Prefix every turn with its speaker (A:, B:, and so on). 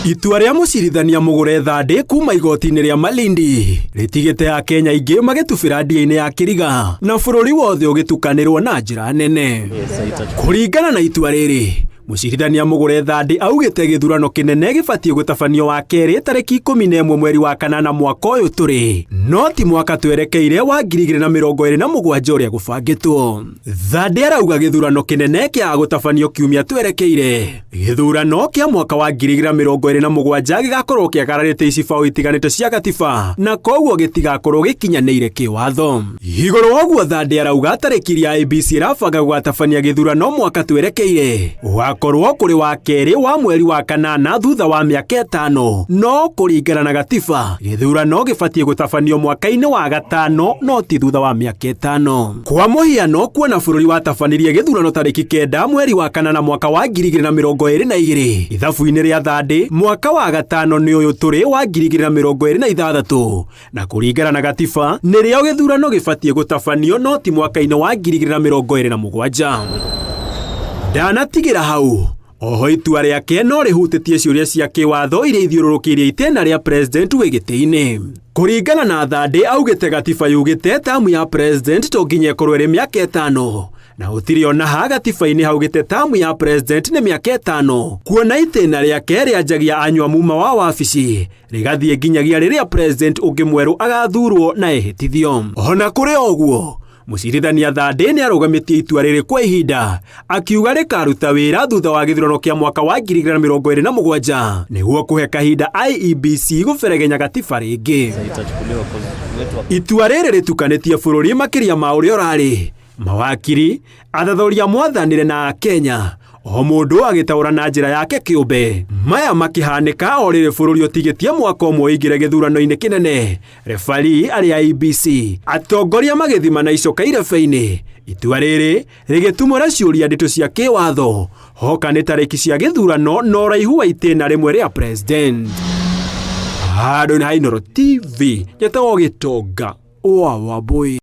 A: Itua rĩa mũcirithania Mũgũre Thandĩ kuma igoti-inĩ rĩa Malindi rĩtigĩte Akenya aingĩ magĩtubĩra ndia-inĩ ya kĩriga na bũrũri wothe ũgĩtukanĩrwo na njĩra nene. Kũringana na itua rĩrĩ, mũcirithania Mũgũre Thandĩ augĩte gĩthurano kĩnene gĩbatiĩ gũtabanio wa kerĩ tarĩki 11 mweri wa kanana mwaka ũyũ tũrĩ, no ti mwaka twerekeire wa 2027 ũrĩa gũbangĩtwo. Thandĩ arauga gĩthurano kĩnene kĩaga gũtabanio kiumia twerekeire. Gĩthurano kĩa mwaka wa 2027 gĩgakorwo kĩagararĩte icibaũ itiganĩte cia gatiba na koguo gĩtigakorwo gĩkinyanĩire kĩwatho. Igũrũ wa ũguo Thandĩ arauga tarĩki iria IEBC ĩrabanga gũgatabania gĩthurano mwaka twerekeire gũgakorwo kũrĩ wa kerĩ wa mweri wa kanana thutha wa mĩaka 5, no kũringana na gatiba gĩthurano gĩbatiĩ gũtabanio mwaka-inĩ wa gatano no ti thutha wa mĩaka 5. Kwa mũhiano kuona bũrũri watabanirie gĩthurano tarĩki 9 mweri wa kanana mwaka wa 2022 ithabu-inĩ rĩa Thandĩ mwaka wa gatano nĩ ũyũ tũrĩ wa 2026 na kũringana na gatiba nĩrĩo gĩthurano gĩbatiĩ gũtabanio no ti mwaka-inĩ wa 2027. Ndanatigĩra hau oho itua rĩake no rĩhutĩtie ciũria cia kĩwatho iria ithiũrũrũkĩirie itĩna rĩa president wĩ gĩtĩ-inĩ. Kũringana na Thandĩ augĩte gatiba yugĩte tamu ya president to nginya ĩkorwo ĩrĩ mĩaka 5 na gũtirĩ ona ha gatiba-inĩ haugĩte tamu ya president nĩ mĩaka 5 kuona itĩna rĩake rĩanjagia anyua muma wa wabici rĩgathiĩ nginyagia rĩrĩa president ũngĩ mwerũ agathurwo na ehĩtithio. Ona kũrĩ ũguo mũcirithania Thandĩ nĩ arũgamĩtie itua rĩrĩ kwa ihinda akiuga rĩkaruta wĩra thutha wa gĩthurano kĩa mwaka wa 2027 nĩguo kũhe kahinda IEBC gũberegenya gatiba rĩngĩ. Itua rĩrĩ rĩtukanĩtie bũrũri makĩria ma ũrĩa ũrarĩ. Mawakiri, athathoria mwathanĩre na Akenya o mũndũ agĩtaũra na njĩra yake kĩũmbe. Maya makĩhanĩka o rĩrĩ bũrũri ũtigĩtie mwaka ũmwe ũingĩre gĩthurano-inĩ kĩnene. Refari arĩa IEBC atongoria magĩthima na icoka irebe-inĩ. Itua rĩrĩ rĩgĩtumũra ciũria nditũ cia kĩwatho hoka nĩ tarĩki cia gĩthurano na ũraihu wa itĩna rĩmwe rĩa president. Handũ-inĩ ha Inooro TV, njetagwo Gĩtonga wa Wambũi.